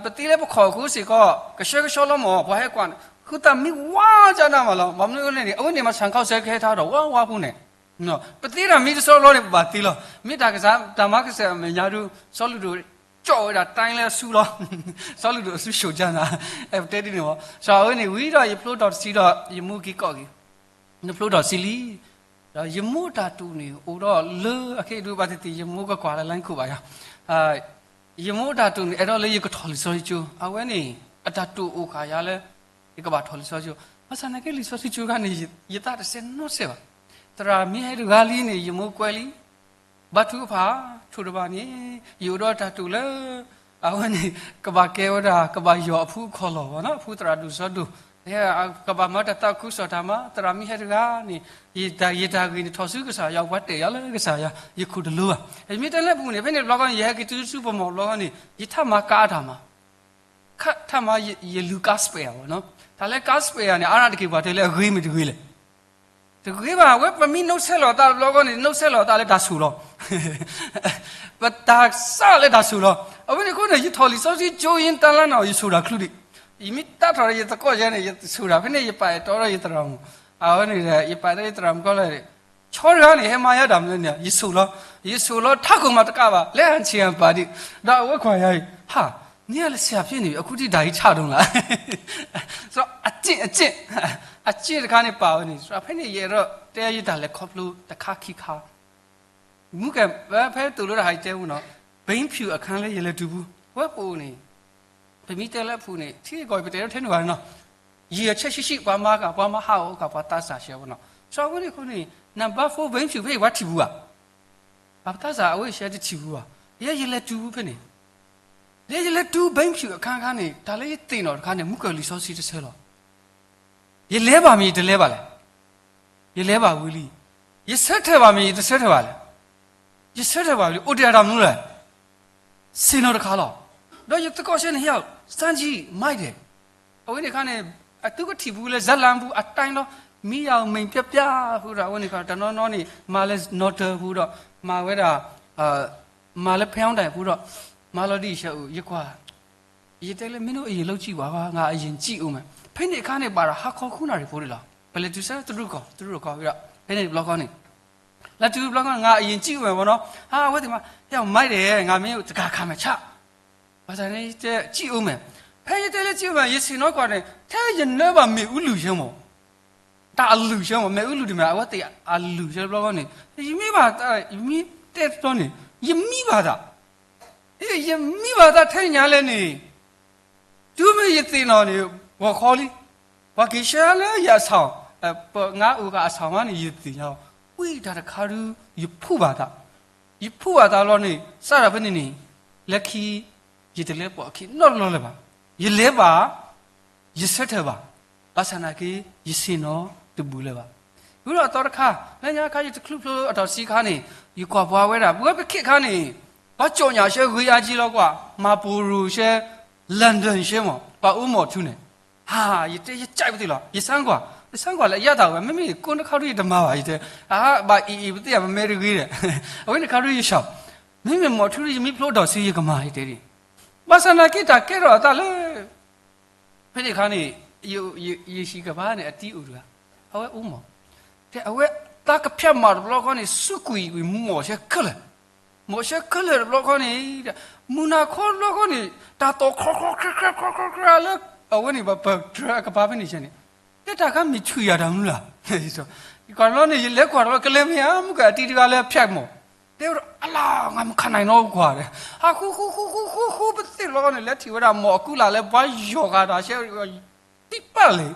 ပသ့လၢပခီၣ်အဃိစ့ၢ်ကီး ကဆှဲကဆှီလီၤမ့ၢ် ပှၤဟဲကွၢ်န့ၣ် ဃုသးမံဝါကနၣ်မးလီၤ, ဘၣ်မနုၤန့ၣ် အဝဲန့ၣ်မၤဆၣ်ခီၣ်စွဲကဟဲထီၣ်ဒီးဝါဝါဖိန့ၣ် ပသ့တၢ်မံတဆီတဘျီန့ၣ် ပဘၣ်သ့လီၤ, မ့ၢ်တၢ်ကစၢ်တၢ်မၤကစၢ်အမဲာ်ညါဒုး စီၤလူၢ်ဒိၣ်ကၠီၣ်ဝဲဒၣ်တၢ်လၢအဆူလီၤ, စီၤလူၢ်ဒိၣ်အဆူၣ်ဆိၣ်ကၠၢနၤ, ပတဲဒ်န့ၣ်မး, စးအဝဲန့ၣ်ဝံၤဒီးယဖျိထီၣ်တဆံဒီး ယမူက့ၤကီၢ်က့ၤ, နဖျိထီၣ်ဆံလံ, ဒီးယမိၢ်တၢ်တူၢ်န့ၣ် အိၣ်ဒီးလၢအခဲအံၤဒုးဘၣ်သ့ၣ်သ့ၣ် ယမိၢ်ကကွၢ်လၢ လိုင်း ခိၣ်ဘၣ်ယၤ ယမိၢ်တၢ်တူၢ်န့ၣ် အဲၣ်ဒိးလၢယကထီၣ်လံာ်စီဆှံကၠိ, အဝဲန့ၣ် အတၢ်တူၢ်အိၣ်ဃာ်ယၤလၢ ယကဘၣ်ထီၣ်လံာ်စီဆှံကၠိ, ဘၣ်ဆၣ်နာ်က့လံာ်စီဆှံကၠိခါန့ၣ် ယသးတစဲးနီတစဲးဘၣ်, သရၣ်မ့ၢ်ဟဲတဂၤလံန့ၣ် ယမိၢ်ကွဲလံ, ဘါထုကဖၣ်, ထိၣ်တဘၣ်န့ၣ် ယအိၣ်ဒီးတၢ်တူၢ်လၢ အဝဲန့ၣ် ကဘၣ်ကဲဝဲဒၣ် ကဘၣ်ယီၢ်အဖုအခီၣ်လီၢ်ဘၣ်နီၤ, အဖုသရၣ်ဒိၣ်စီၤဒိၣ်, ကဘၣ်မၤတၢ်သးခုကစီၣ်တၢ်မၤ, သရၣ်မ့ၢ်ဟဲတဂၤန့ၣ် ယတၢ်ဂ့ၢ်န့ၣ်ထီၣ်ဆူကစၢ်ယွၤ ပှၤတဲာ်ယၤလၢကစၢ်ယွၤ, ယခိၣ်တလိၤဘၣ်, ယမ့ၢ်တဲလၢပူၤန့ၣ် ဖဲန့ၣ်တဘျီဃီန့ၣ် ယဟဲက့ၤတုၤဆူပမီၢ်တဘျီဃီန့ၣ် ယထးမၤကါအတၢ်မၤ ထးမၤယလူၤကါစပဲးဧါဘၣ်နီၤ, တၢ်လၢကါစပဲးဧါန့ၣ် အါရၣ်တက့ၢ်ပှၤတဲလၢအဂ့ၤမ့ၢ်တဂ့ၤလဲၣ်, တဂ့ၤဘၣ်, အဝဲပမ့ၢ်နီၣ်ဆဲးလီၤသးတဘျီဃီန့ၣ် နီၣ်ဆဲးလီၤသးလၢတၢ်ဆိၣ်လီၤ, ပတၢ်စးလၢတၢ်ဆိၣ်လီၤ, အဝဲန့ၣ်အဃိန့ၣ် ယထီၣ်လံာ်စီဆှံကၠိအံၤ တၢ်လၢနီၤ ယဆိၣ်တၢ်ချုးဒံး, ယမ့ၢ်တၢ်ထီၣ်ဒီးယသကိးယဲန့ၣ် ယဆိၣ်တၢ် ဖဲန့ၣ် ယပာ်အဲၣ်တီဒီးယသရၣ်မုၣ်, အဝဲန့ၣ် ယပာ်အဲၣ်တီယသရၣ်မုၣ်ကီးလၢ ဆီတဂၤန့ၣ် ဟဲမၤယၤတၢ်မနုၤန့ၣ် ယဆိၣ်လီၤ, ယဆိၣ်လီၤ ထးခိၣ်မၤတကးဘၣ် လဲၤဟးဆံးဟးပာ်ဒံး, ဒီးအဝဲကွၢ်ယၤအံၤ ဟါ, နံၤအလၢဆံးဖျ့န့ၣ် အခုထိဒါယီၤဆၣ်ဒိၣ်လၢ်, အစ့ၣ်အစ့ၣ်, အစ့ၣ်တခါန့ၣ်ပာ်ဝဲန့ၣ် ဖဲန့ၣ်ယအဲၣ်ဒိးတဲယတၢ်လဲၤခီဖျိတခါခံခါ မူကဲ ဖဲသိၣ်လိတၢ်ဟးယတဲပူၤနီၤ, ဘိမ်းဖြူအခန်းလၢယလဲၤတုၤပူၤ ဝဲပအိၣ်န့ၣ်, ပမ့ၢ်တဲလၢအပူၤန့ၣ် ထံဂီၤပတဲထဲန့ၣ်ဘၣ်နီၤ, ယံာ်အဆဲးဆံးဆံး ပှၤမၤကၤ ပှၤမၤဟးဂီၤကၤ ပှၤသးစၢ်ဆှဲပနီၤ, စီၤအဝဲန့ၣ်အဃိန့ၣ် number four ဘိမ်းဖြူ ဖဲအံၤပှၤထံၣ်ပူၤဧါ, ပှၤသးစၢ်အဝဲအံၤဆှဲတထံၣ်ပူၤဘၣ်, ယဲယလဲၤတုၤပူၤဖဲန့ၣ်, ယဲယလဲၤတုၤဘိမ်းဖြူအခန်းခါန့ၣ် တၢ်လၢယသ့ၣ်နီၣ်တခါန့ၣ် မူကဲလံာ်စီဆှံတဆၢလီၤ ယလဲၤဘၣ်မ့ၢ်ယတလဲၤဘၣ်လဲၣ်, ယလဲၤဘၣ်ဝံၤလံ, ယဆၢထၢၣ်ဘၣ်မ့ၢ်ယတဆၢထၢၣ်ဘၣ်လဲၣ်, ယဆၢထၢၣ်ဘၣ်ဝံၤလံ, အိၣ်တ့ၢ်အတၢ်မနုၤလဲၣ်, ဆ့ၣ်နီၤတခါလီၤ, ဒီးယသကိးဆှဲန့ၣ် ဟဲအီၤ စၣ်ကံ မၤဒဲး, အဝဲန့ၣ်ခါန့ၣ် အသုကထံၣ်ပူၤလၢ ဇာတ်လမ်း ပူၤ အတိုင်းလီၤ, မံယၤအမံၤပျီပျီ ဃုာ်ဒီး အဝဲန့ၣ်ခါ တနီၤနီၤန့ၣ် မၤလၢနီၣ်တၢၤပူၤဒီး မၤဝဲဒၣ် မၤလၢဖဲအီၣ်ဒၣ်ပူၤဒီး မၤလီၤဒ်အံၤဆၢအုး ယကွၢ် ယတဲလၢ မင်းတို့အရင်လုပ်ကြည့်ပါ, ငါအရင်ကြည့်ဦးမယ်, ဖဲန့ၣ်အခါန့ၣ် ဘၣ်ဒီးဟါခီဃုနၣ်ရံၣ်ဖိန့ၣ်လီၤ, ပလဲၤတုၤဆၢတရူးကီၢ် တရူးကီၢ်ဝံၤဒီး ဖဲန့ၣ်တဘျီဃီန့ၣ် လဲၤတုၤတဘျီဃီ ငါအရင်ကြည့်ဦးမယ်ပေါ့နော်, ဟါ အဝဲသ့ၣ်မး ဟဲအီၤ မၤဒဲး ငါမ့ၢ်တကးခါမဲာ်ဆၣ်, ဘၣ်ဆၣ်န့ၣ် ယတဲ ကြည့်ဦးမယ်, ဖဲယတဲလၢ ကြည့်ဦးမယ် ယဆ့ၣ်နီၤကွၢ်န့ၣ် ထဲယနၢဘၣ်မ့ၣ်အူလုၢ်ဆၢမး တၢ်အလုၢ်ဆၢမး မ့ၣ်အူလုၢ်တမ့ၢ် အဝဲသ့ၣ်အလုၢ်ဆၢတဘျီဃီန့ၣ် ယမံဘၣ်သး ယမံတဲတဘျီန့ၣ် ယမံဘၣ်သး ယမံဘၣ်သးထဲညါလဲၣ်န့ၣ် တုၤမ့ၢ်ယသ့ၣ်နီၣ်န့ၣ် ဂီၤခီလံ, ပှၤက့ၤဆှၢလၢယအဆၣ်, ပငါအိၣ်ကအဆၣ်မးန့ၣ် ယတသ့ၣ်ညါဘၣ်, ဝံတၢ်တခါဒုး ယဖှူဘၣ်သး, ယဖှူဘၣ်သးလီၤန့ၣ် စးထီၣ်ဖဲန့ၣ်န့ၣ် လၢခံ ယတလဲၤပိာ်အခံနီတဘျီလၢၤဘၣ်, ယလဲၤဘၣ် ယဆၢထၢၣ်ဘၣ်, ဘၣ်ဆၣ်နာ်က့ ယဆ့ၣ်နီၤတဘူၣ်လၢၤဘၣ်. ဝံၤဒီးအသီတခါ လၢညါခါ ယတချုးဖျိအထီၣ်တဆံခါန့ၣ် ယကွၢ်ပှၤဝဲဒၣ် ပဝဲပခဲခါန့ၣ် ပှၤကၠီၣ်ညၣ်ဆှဲဂ့ၤအါကံလီၤကွၢ် မၤပိၢ်ရိၣ်ဆှဲ London ဆှဲမး ပှၤအိၣ်မီၣ်ထူန့ၣ်, ဟါ ယတဲယကၠဲးပသ့ၣ်လီၤ. ယဆၢကွၢ် ယဆၢကွၢ်လၢအယါတၢ်ဝဲ မ့မ့ၢ်ကိးနခါဒုးယတမၤဘၣ် ယတဲ, အဟါ ဘၣ်အံၤအံၤပသ့ၣ်ယါ ပမ့ၢ်တဂ့ၤဒီး အဝဲန့ၣ်ခါဒုးယဆၢ, မ့မ့ၢ်မီၣ်ထူဒုးယမ့ၢ်ဖျိအထီၣ်ဆံ ယကမၤ ယတဲဒ်န့ၣ်, ဘၣ်ဆၣ်နာ်က့တၢ်ကဲထီၣ်အသးလၢ ဖဲန့ၣ်အခါန့ၣ် ယဟံၣ်ကပၤန့ၣ် အတံၤအိၣ်တဂၤ အဝဲအိၣ်မီၣ်, တဲအဝဲသးကဖၠးမးတဘျီဃီန့ၣ် စူးကွံာ်ကွံာ်မီၣ်ဆှဲခဲလၢာ်, မီၣ်ဆှဲခဲလၢာ်တဘျီဃီန့ၣ်, မုၢ်နၤခီတဘျီဃီန့ၣ် တၢ်သီၣ်ခီခီခရၢခရၢခရၢခရၢလၢ အဝဲန့ၣ် ပပတြၢၤအကပၤဖဲန့ၣ်ဆဲန့ၣ်, တဲတၢ်ခါမ့ၢ်ဆူၣ်ယၤတၢ်မနုၤလၢ်, ယကွၢ်တဘျီန့ၣ် ယလဲၤကွၢ်တဘျီ ကလဲၤမ့ၢ်ဧါ မုၢ်ကၢအတံၤတဂၤလၢအဖၠးမီၣ် တဲဝဲဒၣ် အလါ ငါမခါနၤနီၣ်ကွၢ်ဒီး ဟးဃူဃူဃူဃူဃူဃူပသ့ၣ်ဘျီဃီန့ၣ် လဲၤထံၣ်ဝဲဒၣ်မီၢ်အကူလာ်လၢပှၤယီၤဃာ်တၢ်ရှဲ ပံပၢ်လဲၣ်.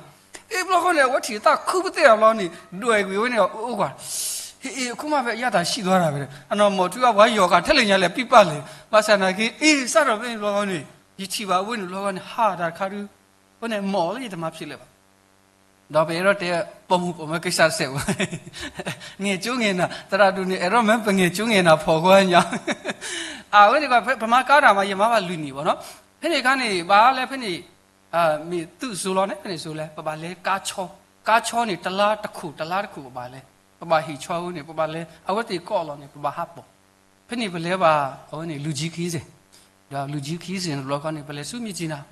အ့ ဘျီဃီန့ၣ် အဝဲထံၣ်သးခုပသ့ၣ်တဘျီန့ၣ် ဒွဲၣ်ကွံာ်ဝဲန့ၣ်အိၣ်ကွၢ်, ဟ့ၣ်အ့ အခိၣ်မ့ၢ်ဖဲအယၢ်တၢ်ဆံးသွါတၢ်ဝဲဒီး အနီၢ်မီၢ်ထူအပှၤယီၤဃာ်ထဲလဲၣ်ညါလဲၣ် ပံပၢ်လဲၣ်. ဘၣ်ဆၣ်နာ်က့ အ့ စးထီၣ်ဖဲန့ၣ်ဘျီဃီန့ၣ် ယထံၣ်ဘၣ်အဝဲန့ၣ်ဘျီဃီန့ၣ် ဟးတၢ်တခါဒု အဝဲန့ၣ်မီၢ်လၢယတမၤဖျဲးလၢၤဘၣ်. ဒီးပအဲၣ်ဒိးတဲ ပိာ်မုၣ်ပိာ်မၢၤကိးစၢ်တစဲးဘၣ် ငဲၤကၠိငဲၤနၤ သရၣ်ဒိၣ်န့ၣ် အဲၣ်ဒိးမ့ၢ်ပငဲၤကၠိငဲၤနၤဖီၣ်ဃီညါ အဝဲန့ၣ် ပမၤကါတၢ်မး ယမၤဘၣ်လွံၢ်နံၣ်ဘၣ်နီၤ. ဖဲန့ၣ်အခါန့ၣ် ဘၣ်လၢဖဲန့ၣ် မ့ၢ်သုးစိလီၤန့ၣ် ဖဲန့ၣ်စိလဲၣ် ပဘၣ်လဲၤကါဆီ, ကါဆီန့ၣ် တလါတခိၣ် တလါတခိၣ်ပဘၣ်လဲၤ, ပဘၣ်ဟ့ၣ်ဆီအဃိန့ၣ် ပဘၣ်လဲၤ အဝဲသ့ၣ်ကိးလီၤန့ၣ် ပဘၣ်ဟးပိာ်. ဖဲန့ၣ်ပလဲၤဘၣ် အဝဲန့ၣ် လူကြီးခရီးစဉ်, လူကြီးခရီးစဉ်တဘျီခီန့ၣ် ပလဲၤဆူမြစ်ကြီးနား,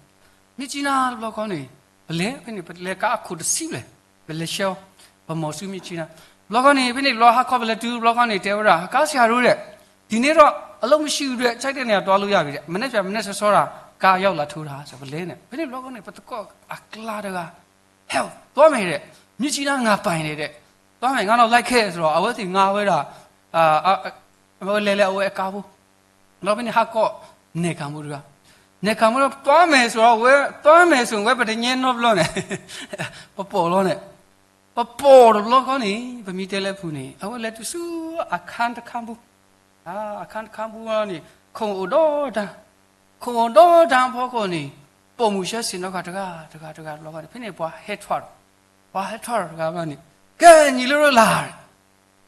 မြစ်ကြီးနားတဘျီခီန့ၣ် ပလဲၤ ဖဲန့ၣ် ပလဲၤကါအခိၣ်တဆံဘျဲၣ်, ပလဲၤဆှၢအီၤ, ပမီၢ်ဆူမြစ်ကြီးနား, ဘျီခီန့ၣ် ဖဲန့ၣ်တဘျီဟါခီပလဲၤတုၤတဘျီခီန့ၣ် တဲဝဲဒၣ် ကါဆရာတို့ဒီး ဒီနေ့တော့ အလုပ်မရှိဘူးဒီး ကြိုက်တဲ့နေရာသွားလို့ရပြီဒီး မနက်ဖြန် မနက်စောစောဒီး ကားရောက်လာထိုးတာဆို ပလဲၤန့ၣ် ဖဲန့ၣ်တဘျီခီန့ၣ် ပသကိးအကျါတဂၤ ဟဲ သွားမယ်ဒီး မြစ်ကြီးနား ငါပိုင်တယ်ဒီး သွားမယ် ငါတော့ လိုက်ခဲ့ ဆိုတော့ အဝဲသ့ၣ်ငါဝဲဒၣ် အဝဲလဲၤလၢအဝဲအကါဖိ ဒီးဖဲန့ၣ်ဟးကိး နဲၣ်ခါမူတဂၤ, နဲၣ်ခါမူဒီး သွားမယ်ဆိုတော့ ဝဲ သွားမယ်ဆိုရင် ဝဲပတညဲနီတဘျီန့ၣ် ပပိာ်လီၤန့ၣ်, ပပိာ်တဘျီခီန့ၣ် ပမ့ၢ်တဲလၢအပူၤန့ၣ် အဝဲလဲၤတုၤဆူအခန်းတခါပူၤ, အခန်းတခါပူၤန့ၣ် ခုံအိၣ်ဒီတၢ်, ခုံအိၣ်ဒီတၢ်အဖီခိၣ်န့ၣ် ပိာ်မုၣ်ဆှၢဆ့ၣ်နီၤဃာ်တဂၤ တဂၤ တဂၤတဘျီခီန့ၣ် ဖဲန့ၣ်ပှၤဟဲထွဲဒီး, ပှၤဟဲထွဲဒီးတဂၤဘျီန့ၣ် ကဲ ညီလေးတို့လာ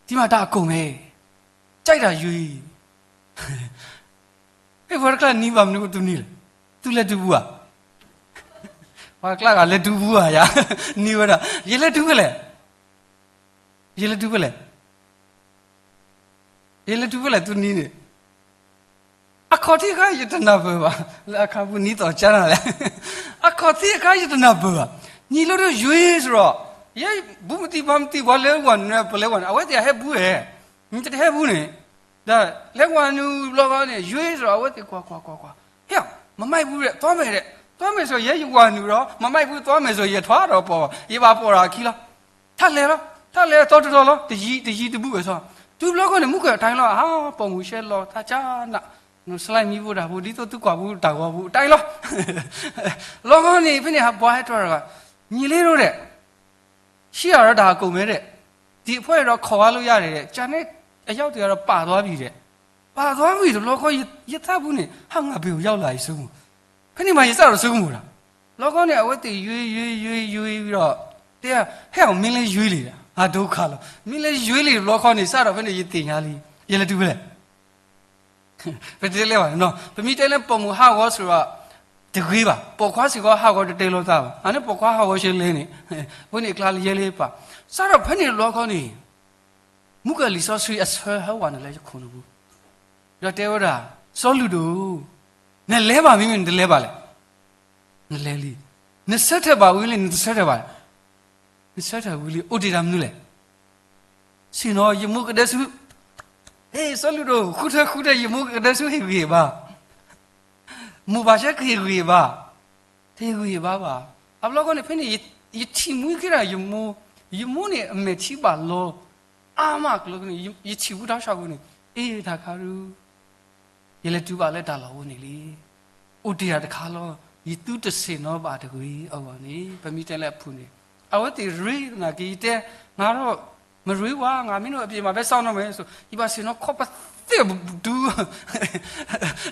ဒီမှာတၢ်အကုန်မယ် ကြိုက်တာရွေး ဟ့ၣ် ပှၤတကျါနံၤဘၣ်မနုၤကတူၢ်နံၤလဲၣ်, သုလဲၤတုၤပူၤဧါ, ပှၤတကျါဂၤလဲၤတုၤပူၤဧါယၤ, နံၤဝဲဒၣ် ယလဲၤတုၤဖဲလဲၣ်, ယလဲၤတုၤဖဲလဲၣ်, ယလဲၤတုၤဖဲလဲၣ် သုနံၤန့ၣ် အခီၣ်ထံးအခါ ယတနၢ်ပၢၢ်ဘၣ်, လၢအခါပူၤနံၤသီၣ်ကၢနၤလဲၣ်, အခီၣ်ထံးအခါ ယတနၢ်ပၢၢ်ဘၣ်, ညီလေးတို့ရွေးဆိုတော့ ယဲ ဘူးမတံၤဘါမတံၤ ပှၤလဲၤဝၤနုာ် ပလဲၤဝၤနုာ် အဝဲသ့ၣ်အဟဲဘူးဧဲ, မ့ၢ်တဟဲဘူးန့ၣ်, ဒီးလဲၤဝၤနုာ်ဘျီဃီန့ၣ် ရွေးဆိုတော့ အဝဲသ့ၣ်ကွၢ်ကွၢ်ကွၢ်ကွၢ်, ဟဲ မမိုက်ဘူးတဲ့ သွားမယ်တဲ့, သွားမယ်ဆို ယဲယဝၤနုာ်ဒီး မမိုက်ဘူး သွားမယ်ဆို ယထွါဒီးပိာ် ယဘၣ်ပိာ်ဒီးအခံလီၤ ထါလဲၤလီၤ, ထါလဲၤသီတတီၤလီၤ, တယံၤတယံၤတဘူးဝဲစီ, တုၤဘျီဃီန့ၣ် မူကၢၢ်အတၢ်လီၤ, အါ ပိာ်မုၣ်ရှဲလီၤ တၢ်ကၢနး, နစလဲမံဘူးတၢ်ဘူး ဒ်သိးသုကွၢ်ဘူးတၢ်ဂီၤဘူး တၢ်လီၤ, ဘျီဃီန့ၣ် ဖဲန့ၣ်ဟးပှၤဟဲထွဲတဂၤ, ညီလေးတို့တဲ့, ရှိတာတော့ ဒါအကုန်ပဲတဲ့, ဒီအဖွဲ့တော့ ခေါ်သွားလို့ရတယ်တဲ့, ကျန်တဲ့အယောက်တွေကတော့ ပါသွားပြီတဲ့, ပါသွားပြီတဘျီဃီ ယသးဘူးန့ၣ် ဟာ ငါဘယ်ကိုရောက်လာပြီ စိုးမိုး, ဖဲန့ၣ်မှာ ယစးဒီး စိုးမိုး တာ ဘျီဃီန့ၣ် အဝဲသ့ၣ်ယွ့ယွ့ယွ့ယွ့ဒီး တဲ ဟဲအောင် မင်းလည်းရွေးလေ ငါဒုက္ခလီၤ, မင်းလည်းရွေးလေ တဘျီဃီန့ၣ် စးဒီးဖဲန့ၣ် ယသ့ၣ်ညါလံ, ယလဲၤတုၤဖဲလဲၣ် ပတဲလဲၣ်ဘၣ်, ပမ့ၢ်တဲလၢပိာ်မုၣ်ဟးဂီၤစ့ၢ်ကီး တဂ့ၤဘၣ်, ပိာ်ခွါစ့ၢ်ကီးဟးဂီၤတတဲလိာ်သးဘၣ်, အန့ၣ်ပိာ်ခွါဟးဂီၤရှဲလဲၣ်န့ၣ်, အဃိန့ၣ်အကျါလၢယဲလၢပာ်, စးဒီးဖဲန့ၣ်တဘျီဃီန့ၣ် မူကၢၢ်လံာ်စီဆှံအဆၢဟဲဝဲနုာ်လၢယခိၣ်နူာ်ပူၤ, ဒီးတဲဝဲဒၣ် စီၤလုၢ်ဒိၣ်, နလဲၤဘၣ်မ့ၢ်မ့ၢ် နတလဲၤဘၣ်လဲၣ်, နလဲၤလံ, နဆၢထၢၣ်ဘၣ်ဝံၤလံ နတဆၢထၢၣ်ဘၣ်လဲၣ်, နဆၢထၢၣ်ဝံၤလံ အိၣ်တ့ၢ်တၢ်မနုၤလဲၣ် ဆ့ၣ်နီၤ ယမိၢ်ကဒၢဆူ, ဟ့ၣ် စီၤလုၢ်ဒိၣ် ဃုထၢဃုထၢ ယမိၢ်ကဒၢဆူ ဟ့ၣ်ဂံၢ်ဟ့ၣ်ဘါ, မိၢ်ဘၣ်ဆၢကဟ့ၣ်ဂံၢ်ဟ့ၣ်ဘါ, တဟ့ၣ်ဂံၢ်ဟ့ၣ်ဘါဘၣ်, အဘျီဃီန့ၣ် ဖဲန့ၣ် ယထံၣ်မှံက့ၤဒၣ် ယမိၢ်, ယမိၢ်န့ၣ် အမဲာ်ထံဘၣ်လီၤ, အါမးကျိန့ၣ် ယထံၣ်ဘူးတၢ်ဆၢအဃိန့ၣ် အ့ တၢ်ခါဒု ယလဲၤတုၤဘၣ်လၢတၢ်လီၢ်ဝဲန့ၣ်လံ, အိၣ်တ့ၢ်တၢ်တခါလီၤ, ယသုတဆ့ၣ်နီၤဘၣ်တဂ့ၤအဂီၢ်န့ၣ် ပမ့ၢ်တဲလၢအဖုၣ်န့ၣ်, အဝဲသ့ၣ်ရ့သနာ်က့ ယတဲ, ငါဒီး မရ့ဝါ ငါမ့ၢ်န့ၣ်အပျ့ၤမး ဘဲစောင့်နေမယ်ဆို, ယဘၣ်ဆ့ၣ်နီၤခီပသ့ၣ်ဒူ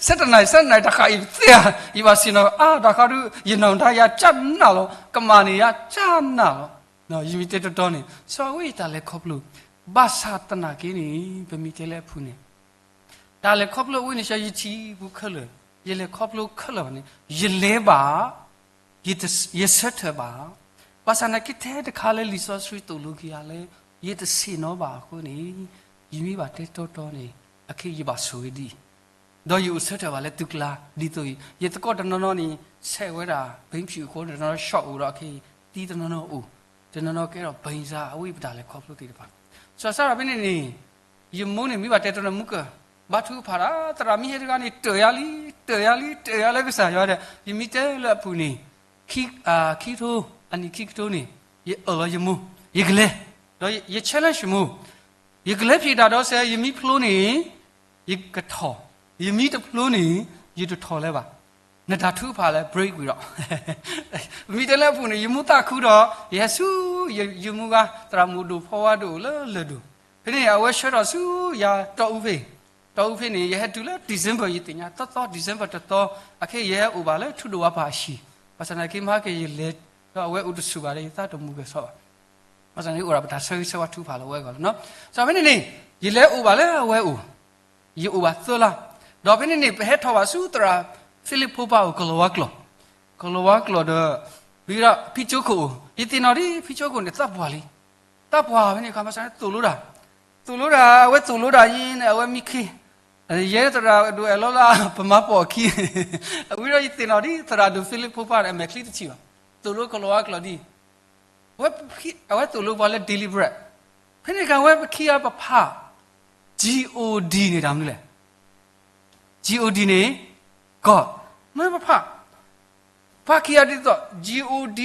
ဆယ့်တစ်နာရီ ဆယ့်နှစ်နာရီ တခါအံၤသ့ၣ်ဧါ, ယဘၣ်ဆ့ၣ်နီၤ အါ တၢ်ခါဒု ယနီၢ်တၢ်ယၤကၢ်နးလီၤ, ကမၣ်န့ၣ်ယၤကၢ်နးလီၤ, ယမ့ၢ်တဲတီတီန့ၣ် စီၤဝဲအံၤတၢ်လဲၤခီဖျိ, ဘၣ်ဆၣ်သနာ်က့န့ၣ် ပမ့ၢ်တဲလၢအဖုၣ်န့ၣ် တၢ်လဲၤခီဖျိအဝဲန့ၣ် ဆၢယထံၣ်ဘူးခဲလၢာ်, ယလဲၤခီဖျိခဲလၢာ်ဘၣ်န့ၣ် ယလဲၤဘၣ်, ယဆၢထၢၣ်ဘၣ်, ဘၣ်ဆၣ်သနာ်က့ထဲတခါလၢလံာ်စီဆှံသိၣ်လိက့ၤယၤလၢ ယတဆ့ၣ်နီၤဘၣ်အဃိန့ၣ် ယမ့ၢ်ဘၣ်တဲတီတီန့ၣ် အခဲအံၤယဘၣ်ဆိၣ်ဂ့ၤဒ်အံၤ, ဒီးယအိၣ်ဆၢထၢၣ်ဘၣ်လၢသုကျါ ဒ်သိးအံၤ, ယသကိးတနီၤနီၤန့ၣ် ဆဲးဝဲဒၣ် ဘိန်းဖြူအဃိန့ၣ် တနီၤနီၤ ရှီၣ်အိၣ်ဒီးအခဲအံၤ သံတနီၤနီၤအိၣ်, တနီၤနီၤကဲထီၣ် ဘိန်းစါ အဝဲအံၤပတၢ်လဲၤခီဖျိသ့ၣ်တဖၣ်, စီၤစၢ်ဒီးဖဲန့ၣ်န့ၣ် ယမိၢ်န့ၣ်မ့ၢ်ဘၣ်တဲတီတီန့ၣ် မူကၢၢ် ဘါထုကဖၣ်ဒီး သရၣ်မုၣ်ဟဲတဂၤန့ၣ် တၢၢ်ယၤလံ, တၢၢ်ယၤလံ, တၢၢ်ယၤလၢကစၢ်ယွၤဒီး ယမ့ၢ်တဲလၢအပူၤန့ၣ် ခံကထိ, အနံၣ်ခံကထိန့ၣ် ယအၢၣ်လီၤယမိၢ်, ယကလဲၤ, ဒီးယ challenge ယမိၢ်, ယကလဲၤဖံးတၢ်ဒီးစဲး ယမ့ၢ်ဖျိန့ၣ် ယကထီၣ်, ယမံတဖျိန့ၣ် ယတထီၣ်လၢၤဘၣ်. နတၢ်ထုကဖၣ်လၢ break ဝံၤဒီး မံတလၢအပူၤန့ၣ် ယမူသးခုဒီး ယဟဲဆူ ယမူဂၤ သရၣ်မုၣ်ဒိၣ်ဖီဝါဒိၣ်လၢလၢၢ်ဒိၣ်. ဖဲန့ၣ် အဝဲဆှၢထီၣ်ဆူယၤတီအူဖဲ, တီအူဖဲန့ၣ် ယဟဲတုၤလၢ December ယသ့ၣ်ညါသီသီ December တသီ, အခဲအံၤ ယဟဲအိၣ်ဘၣ်လၢထူဒိၣ်ဝါပၤအဟံၣ်, ဘၣ်ဆၣ်သနာ်က့ မဟါက့ၤယလဲၤဒီးအဝဲအိၣ်တဆူၣ်ဘၣ်ဒီး ယသးတမုာ်ဂဲၤဆၢဘၣ်. ဘၣ်ဆၣ်န့ၣ် အိၣ်ဒီးပတၢ်ဆၢဂ့ၤဆၢဝါထုကဖၣ်လၢအဝဲအဂီၢ်လီၤ. ဘၣ်ဆၣ်ဖဲန့ၣ်န့ၣ် ယလဲၤအိၣ်ဘၣ်လၢအဝဲအိၣ်, ယအိၣ်ဘၣ်သၢလါ, ဒီးဖဲန့ၣ်န့ၣ် ပဟဲထီၣ်ဘၣ်ဆူသရၣ် Philip ဖိပၢ်အိၣ် ကလီၤဝါကျိာ်, ကလီၤဝါကျိာ်ဒီး ဝံၤဒီးဖံကၠိခိၣ်အိၣ်, ယသ့ၣ်နီၣ်ဒ်ဖံကၠိခိၣ်န့ၣ် သးပှၢ်လံ, သးပှၢ်ဖဲန့ၣ် ဘၣ်ဆၣ်န့ၣ်သိၣ်လိတၢ်, သိၣ်လိတၢ်, အဝဲသိၣ်လိတၢ်ယံၤန့ၣ် အဝဲမံခ့, ယဲသရၣ်ဒိၣ်အဲၣ်လီၤလၢပမၤပိာ်အခံ, ဝံၤဒီးယသ့ၣ်နီၣ်ဒ်သရၣ်ဒိၣ် Philip ဖိပၢ်န့ၣ် အမဲာ်ချံတဆံးဘၣ်, သိၣ်လိကလီၤဝါကျိာ်ဒ် အဝဲသိၣ်လိပှၤလၢ deliberate, ဖဲန့ၣ်အခါ အဝဲပခံဂၤပဖး G O D န့ၣ်တၢ်မနုၤလဲၣ်. G O D န့ၣ် God, မ့ၢ်ပဖး, ပဖးခံဂၤဒ်သိး G O D